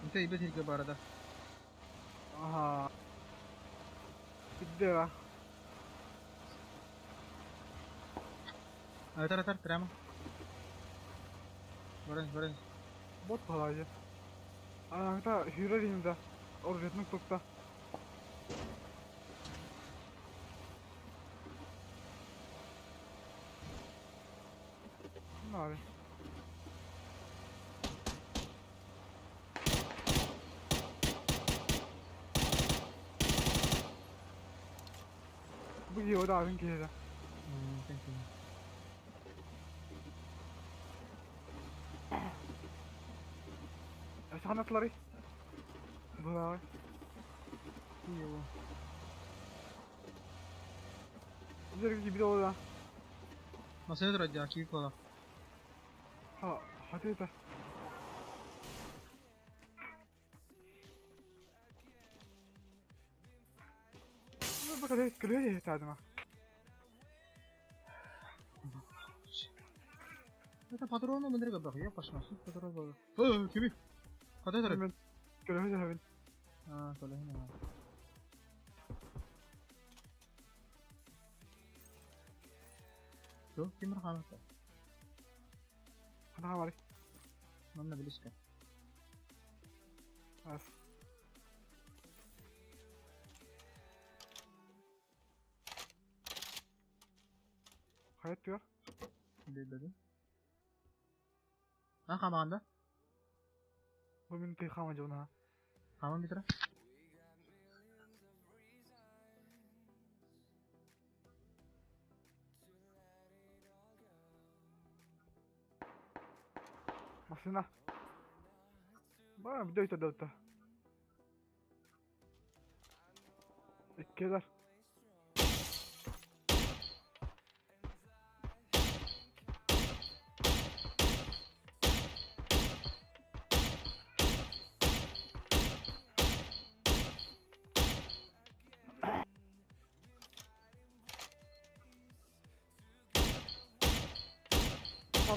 Ити сиргэ баара да? Аһаа. Сирдэ Атар атар прямо. Баран баран. Бот балайы. Анаҥта сүүрэр ини да. Оружиетын тутта. Нави. Бу киһи атын киһи Саҥатлары. Быһааҕы. Дьэ, Массыына турар дии, киһи куолаах. Хатыыта. Это патроны мындырга бөх, я пошла. Патрон был. Э, кими? Хата турар. Мен көрөһө А, толеһин. Что? Ким хаамта? Хана бар. Манна близко. Ас. Хайат diyor. Билбедим. А хамаанда? Бу мин ти хама жона. Хаман битра? Машина. Ба, бдөйт дөйт. Иккилер.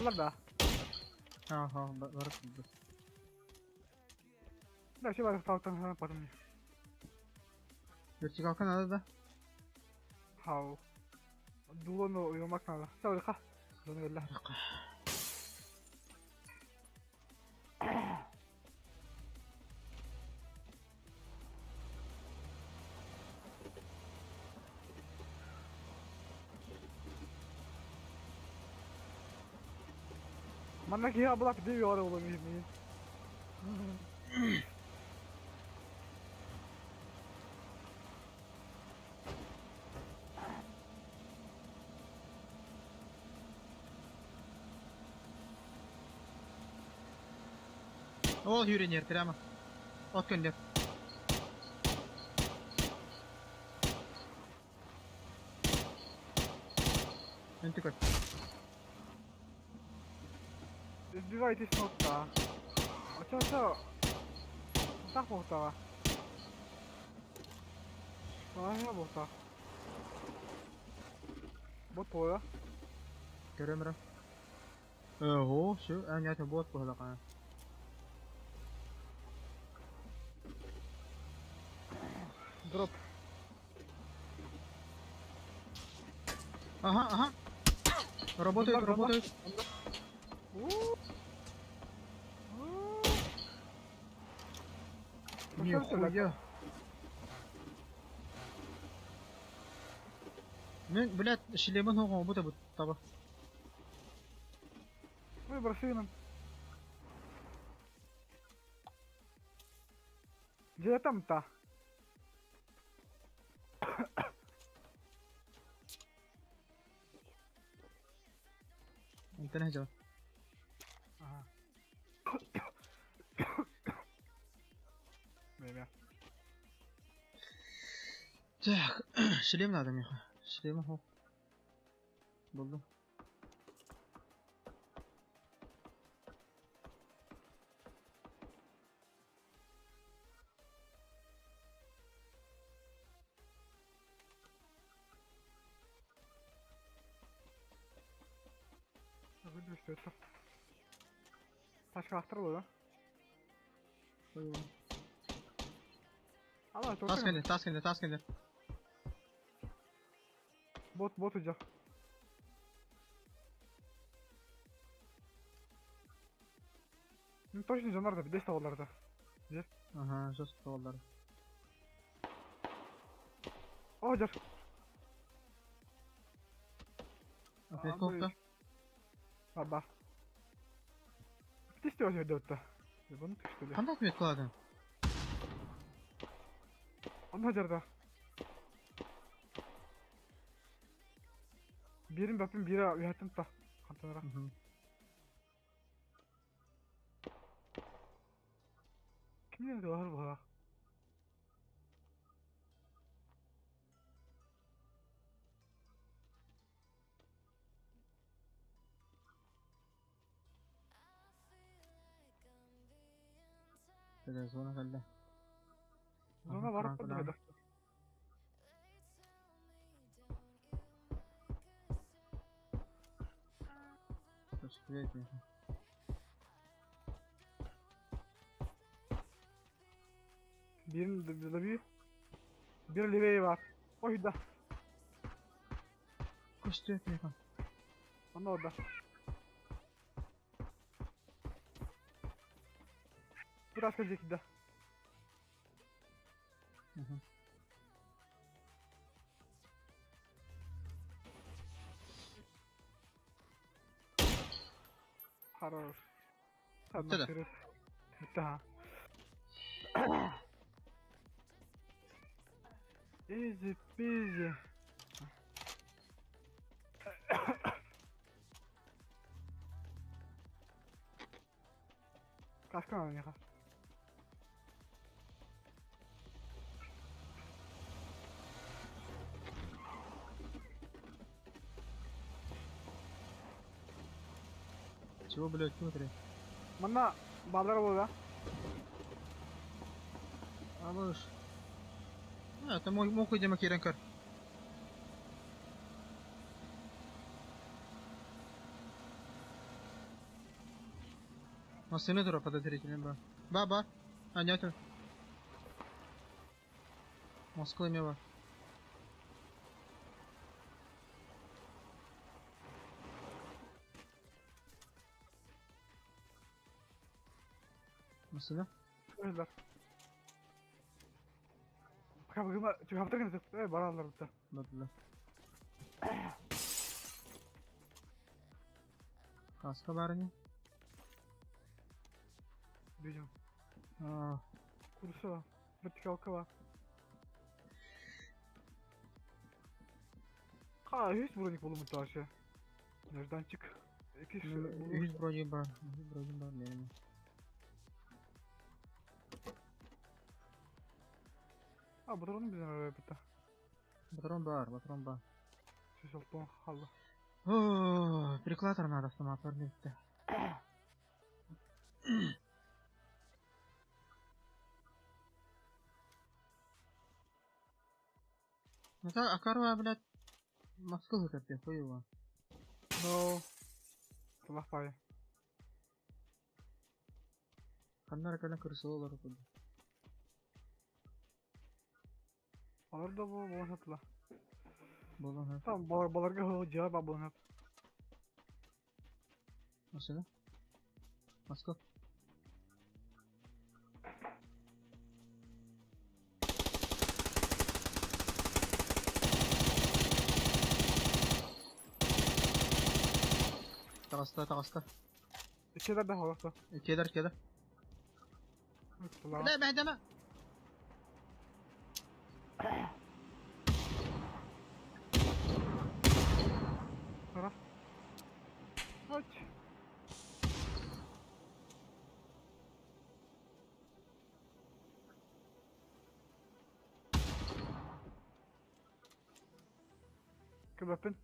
Баллар да. Ха, ха, барып билбэт. Да, все бар талтан потом. Вертикалка надо да? Хау. Дулону уйумак надо. Сау, ха. Дулону өллө. Манна киһи абылак дии ора ола миһин. Ол юренер прямо. От көндер. Үнті көр. Сбивайтесь с ног да. Очо очо. Так болтава. Аа болта. Бот боя. Көрөмөрө. Ого, все, аня бот буолака. Дроп. Ага, ага. Работает, работает. Нихуя. Мен, блядь, шлемын хоҕо бу бут таба. Ой, брошином. Где там-то? Онтон жа. Ага. Время. Так, шлем надо миха. Шлем хо. Булду. Выдвижется. Тачка автор да? Таас кэннэ, таас кэннэ, таас кэннэ. Бот, бот ыдьах. Ну точно дьоннор да, бес табаллар да. Дьэ. Ага, жестко табаллар. О, дьэр. Опять кофта? Баба. Ты что өтө? Бұны түштілі. Қандай ответ қыладың? Анда жерде. Бирин баппин бире уятым та. Қантанара. Кимнен бар була? Зона кэллэ. Зона барып калды. Бирин bir bir левее бар. Ой да. Көстүөт механ. Онда орда. Biraz gelecek да. Хорош. Bitti de. Bitti ha. Easy peasy. Каска надо меха. Чего, блядь, смотри. Манна балдар болда. Алыш. А, это мой мог идем киренкар. Масыны тура подозрительный ба. Ба, ба. А, нет. Москва имела. Масына? Öldüler. Кабыгыма чыгаптыр гына баралар битте. Бардылар. Каска барыня? Бежим. А, Курса. Вертикалка бар. Ха, hiç броник болумут вообще. Нежданчик. Эки үс броник бар. Үс броник бар менин. А, патроны бизден арабай битте. Патрон бар, патрон бар. Шешалтон халды. О, переклатор надо автомат бар битте. Ну так, а корова, блядь, Москву терпе, хуево. No. Салах пай. Ханнар кэлэн кырсылар курдук. Алар да бу болон сатыла. Болон ха. Там балар баларга жаба болон. Машина? Москва. Таҕыста, таҕыста. Иккилер да холоқта. Кедер, кедер. Ла. Бля, бэйдэмэ. Кара. Ач. Кыбапын.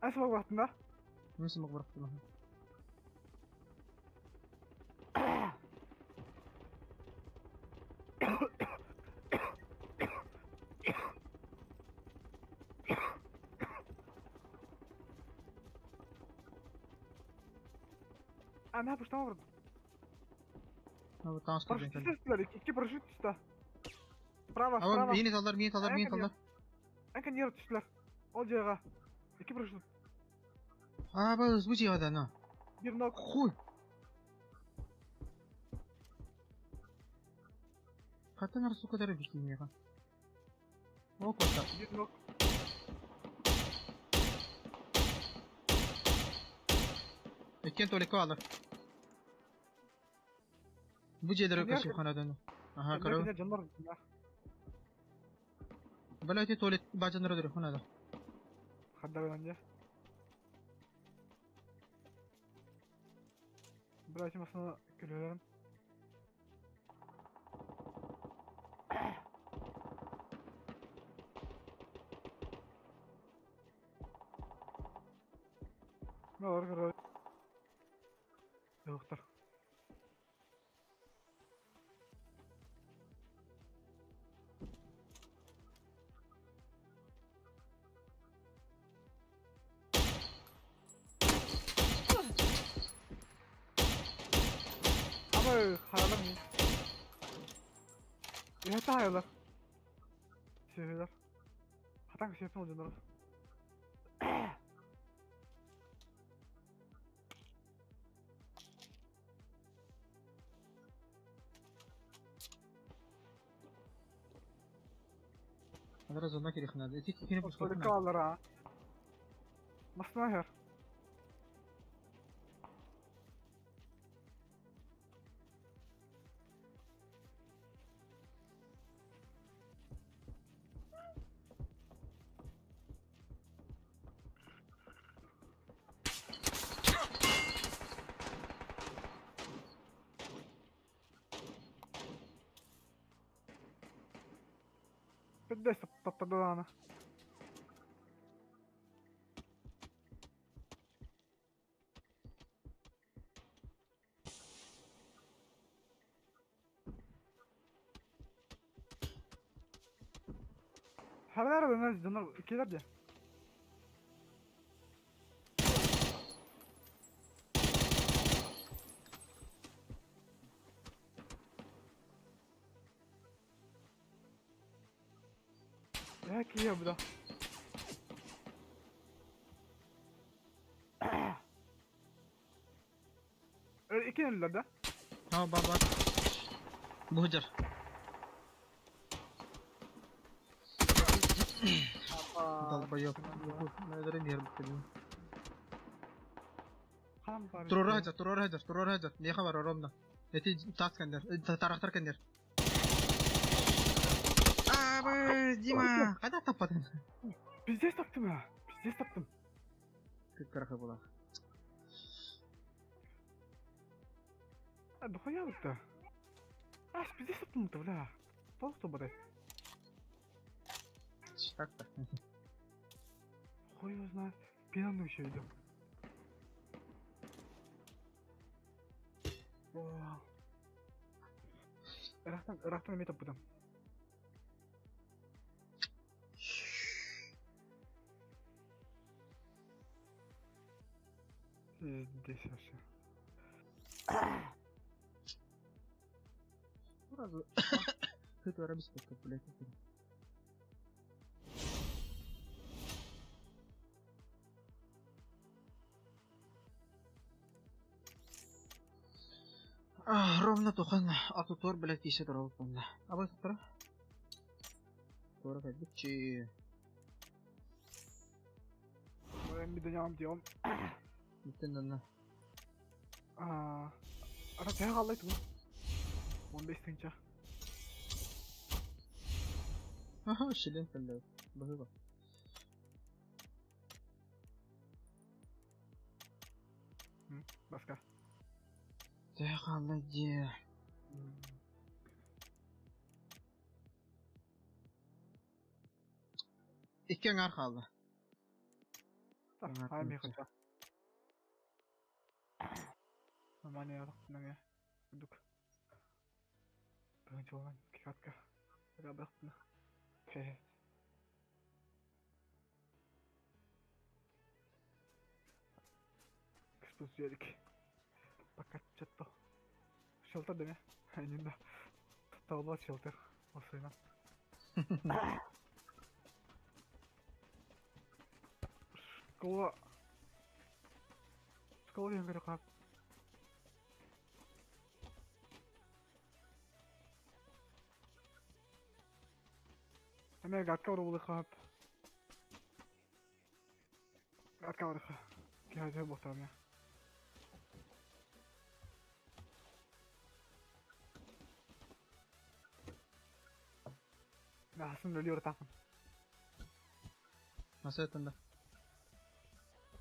Асма бақтында. Мисым бырахтым. Ана пуштама барда. Таҥас Парашют көрдүн. түстүлэр, икки парашют түстэ. Справа, Аба справа. миини таллар, миини таллар, миини таллар. Энка нер түстүлэр. Ол дьиэҕэ. Икки парашют. Аба бу дьиэҕэ да, Бир ног. Хуй. Хаттан ар сука дары бикиниэҕэ. О кота. Бир ног. Иккиэн туалекка бааллар. Бу дьиэлэри Кинилэр- көсүөххэ нааданы. Аха, көрөбүн. Кинилэр дьоннор. Бля, ити туалет баадьаннары өлөрүөххэ наада. Хардарынан дьэ. Братья масына күлүлэрин. Ne var kadar. Yoktur. Ama hayaller mi? Evet hayaller. Seviyorlar. Хатан көсөппүн олдьоннор. Анара зона кириэххэ наада. Ити кини пускуохха Туалекка наада. бааллар аа. Массына иһэр. Пиздец, таптадылаана. Хабар арабы дьоннор кэлэр дии. Э, киһи бу да. Икки өллөр да? Ха, бар бар. Бу сылдьар. Долбоёб. Нөдөрүн иһэр буккулун. Хаан бар. Туруора сылдьар, туруора сылдьар, туруора сылдьар. Миэхэ бар оромно. Эти таас кэннэр, тарахтар кэннэр. Абы, Дима, хайдах таппатын? Пиздец таптым аа. Пиздец таптым. Кыккарахы була. А, дохуя вот-то. Аж пиздец таптым-то, бля. Толсто бля. Так-то. Хуй его знает. Пьяный еще идем. Ырахтан, ырахтан эмиэ таппытым. Здесь вообще. Сразу. Это арабская, блядь. Ровно тухан атутор, блядь, кисе турабыт онно. Абай туттара. Туора кэлбитчи. Мен дион. Бүттен онно. Ара төһө хааллай тугу? 15 тыһыынча. Аха, шилен кэллэ. Баһыыба. Баска. Төһө хаалла дии. Икки аҥаар хаалла. Ай миэхэ. Нормально ярахтынан курдук. Тыһыынчаланан кикатка. Рабахтына. Хе. Кыспыз дьиэлик. Пока что. Shelter değil mi? Önünde. Tavalar shelter. Осойна. Школа. Школа диэн көрө хаап. Эмээ гатка урулы хаап. Гатка урыха. Киһи буолтаҕым я. Аһасын өлүү ырытаахпын. Маса да.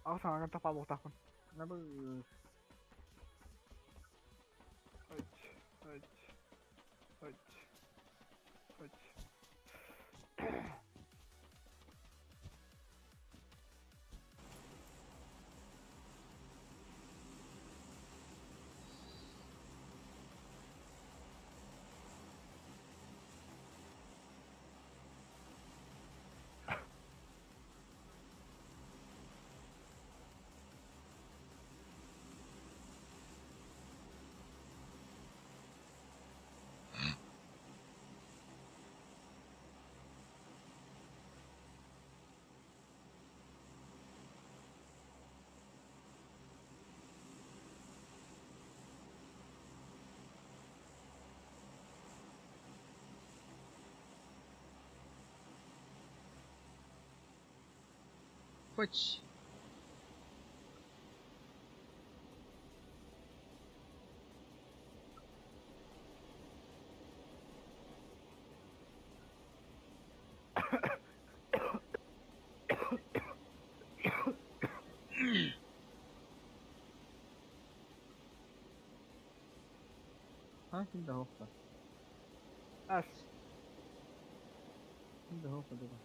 Аҕыс аҥаҕын тапаа буолтаахпын. Набы. Айч, айч, айч, айч. Фач. Ha kim de hokta. Эс. Kim de hokta dedi.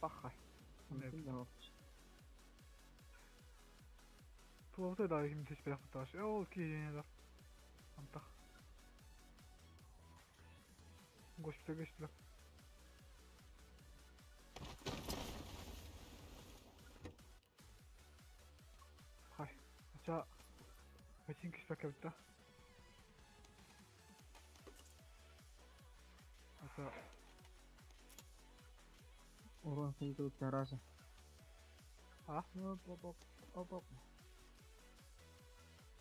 Бахай. Kim de hokta. Туолута да ким сис бэлэх Ол киһине да. Антах. Госпиталь госпиталь. Хай. Ача. Бачинки спекабыта. Ата. Урон кыйгылык тараса. А? Оп оп оп оп оп.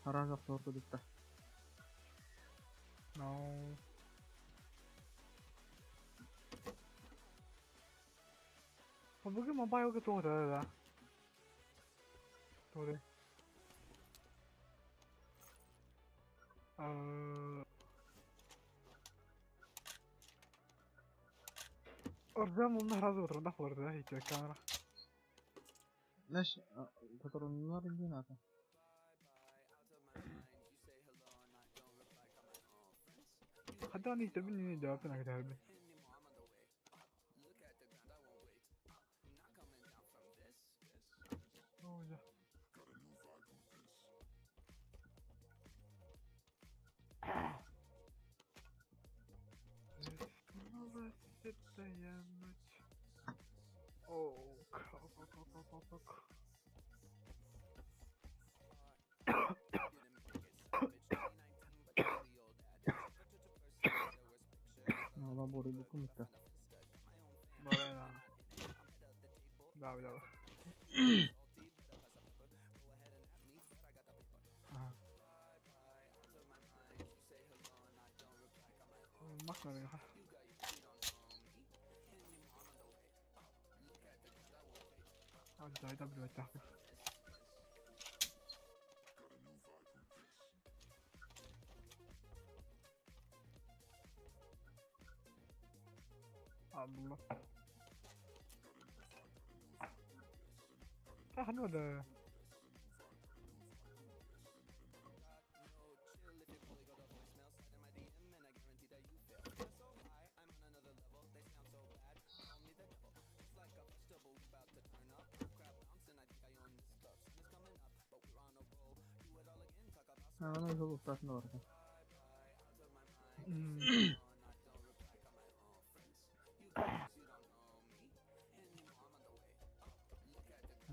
Хараса торкудукта. No. 我不跟我爸有个做的了，对不对？Ордем он разу утром да, идти камера. Знаешь, который не надо. Хадаа нэг тэрбин нэг жаваап нэг тэрбин. Оо я. Снова седая ночь. О, как, как, как, как. Лаборы документа. Марина. Да, да. Махна. А, да, да, блядь, так. الله. صح ولا انا شوف بتاعت نور.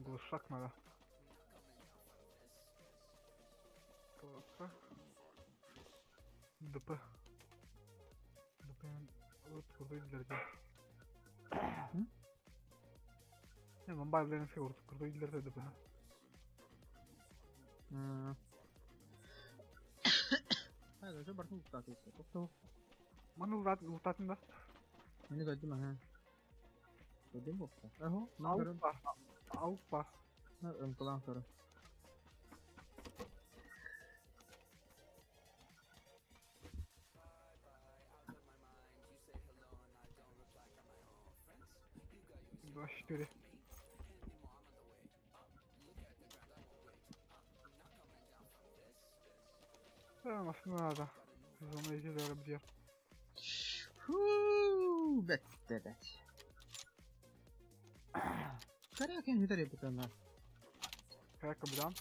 Глушак надо. ДП. ДП. ДП курдуйдилер дии. Мен байларын фигурдук курдуйдилер ДП. Хайа, бартын лутааты. Тоқтау. Маны лутатын да? Мені көрдім, аха. Көрдім бопта. Ахо, Аук бар. Аук бар. Ымтылан көрі. Два, четыре. Машина надо. Зона иди где. Фу, бәтті, бәт. Каракен хитаре бутана. Как бдан?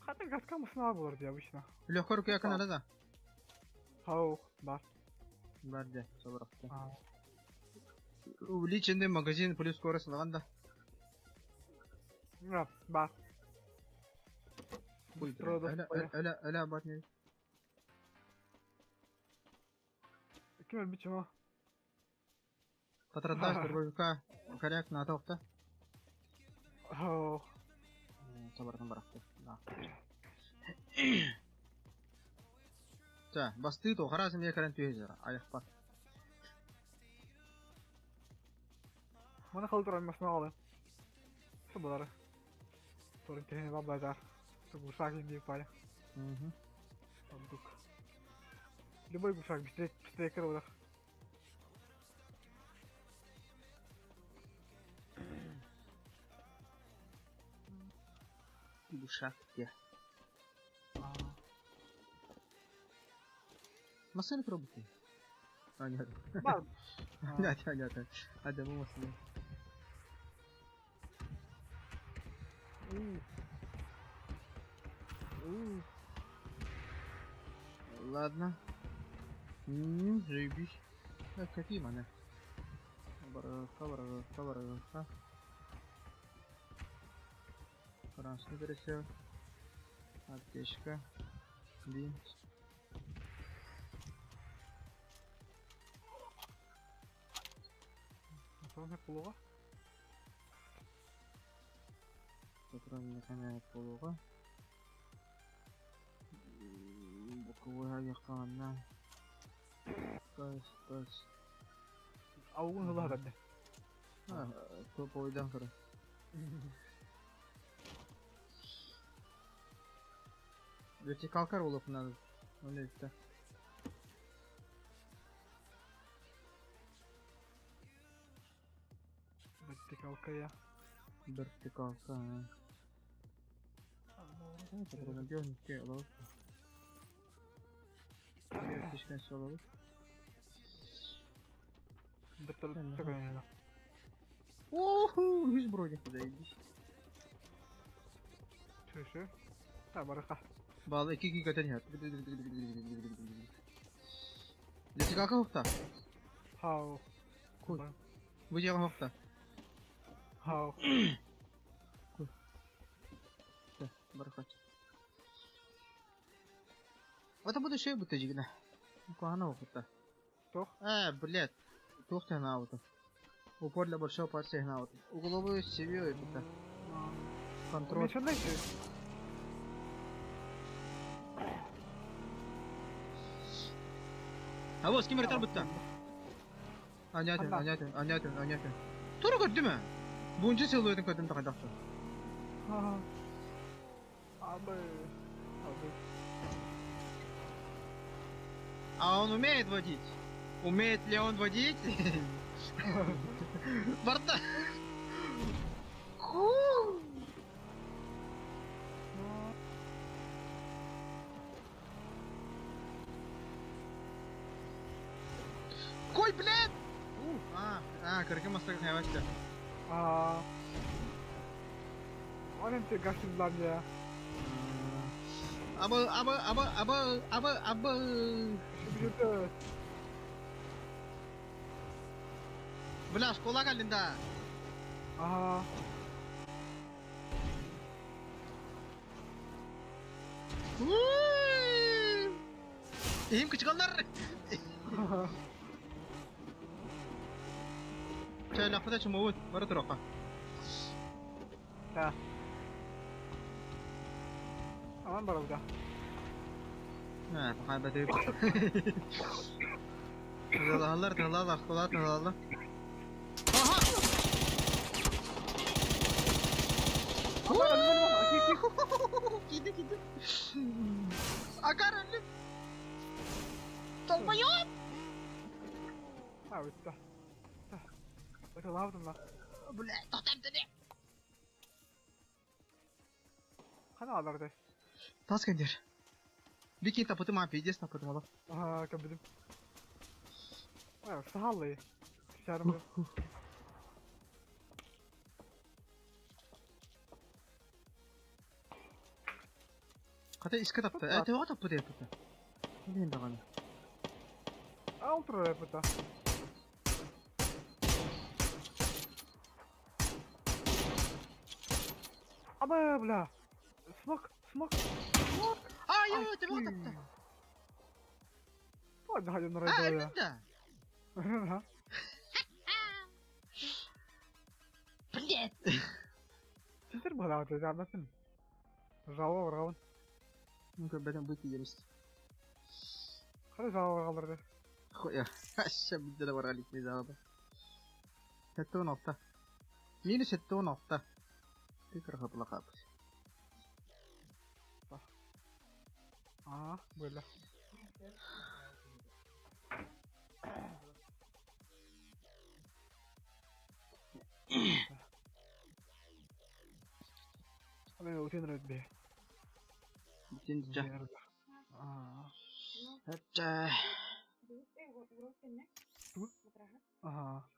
Хата газка машина булар ди обычно. Легкой руки якын да? Хау, бар. Бар де, собракта. Увеличенный магазин плюс скорость лаганда. Да, бар. Эля, эля, батни. Ким өлбүт Патронтаж дробовика коряк на тоқта. Хау. Собран барахты. Да. Та, басты то харасым я каран түйезер. Аяқ бар. Мана қалдыр алмасын алды. Собалары. Торын техне баблайдар. Глушак им пали. Угу. Дук. Любой глушак быстрее, быстрее кырылдах. Глушак где? Машина пробуйте. А, нет. Бар. Нет, нет, нет. А, да, машина. Ладно. Заебись. Так, какие маны? Бараха, бараха, бараха. Красный пересел. Аптечка. Бинт. Патроны полуға. Патроны полуға. Боковой аяққанна. Тас, тас. Ауғын жылы адамды. Көп ойдан көрі. Вертикалкар олып надо. Ойлайды. Вертикалка я. Вертикалка. Патроны alalım. Çok önemli. Уху, 100 броник заебись. Şu. Tamam baraka. Bağlı 2 giga тен Вертикалка хопта. Хау. Кой. Выдержал хопта. Хау. Кой. Барака. Это будущее будет жигна. Куана опыта. Тох? Блядь. Тух ты на ауто. Упор для большого пальца на ауто. Угловую семью это. Контроль. А вот с кем ретар бутта? Анятын, анятын, анятын, анятын. Тура көрдү мө? Бунчу силуэтин көрдүм да кайдакты. Абы. Абы. А он умеет водить? Умеет ли он водить? Барта! Кой, блядь! Кыргы мастак хайватта. А. Он ты гашит я. Абы, абы, абы, абы, абы, абы. Бля, школа калинда. Ага. Иһим кычыкаллар. Чэ, лаппыта чумуут, бара туруохха. Да. Аман барабыта. Аа, пахай бэтэ. Тылалалар, тылалар, тылалар, тылалар. Аха! Киирди, киирди. Акар өллүм. Долбоёб! А, бүттэ. Ыталаабытым ла. Бля, тохтоом тene. Хана аларды. Тас кендер. Бикин тапытым а, пиздец тапытым ала. Аха, кэбидим. Сахаллы. Шарым. Хата иска тапты. Э, төҕө таппыт эппитэ. Билин даҕаны. Алтра эппитэ. Аба, бля. Смок, смок, смок. Ай, төҕө тапты. Ой, да, я А, өлдүм да. Блядь. Ситер баҕалаах жаабатын. Жаба барҕабын. Көрбөтүм бу тиийэрис. Хара жаба барҕаларды. Хуя. Аша бидде баралик ми заада. 76. Минус 76. Тикер хапла хап. Аа, бөлө. Мен утен бе. Бүтүн жа. Аа. Ача. Аа.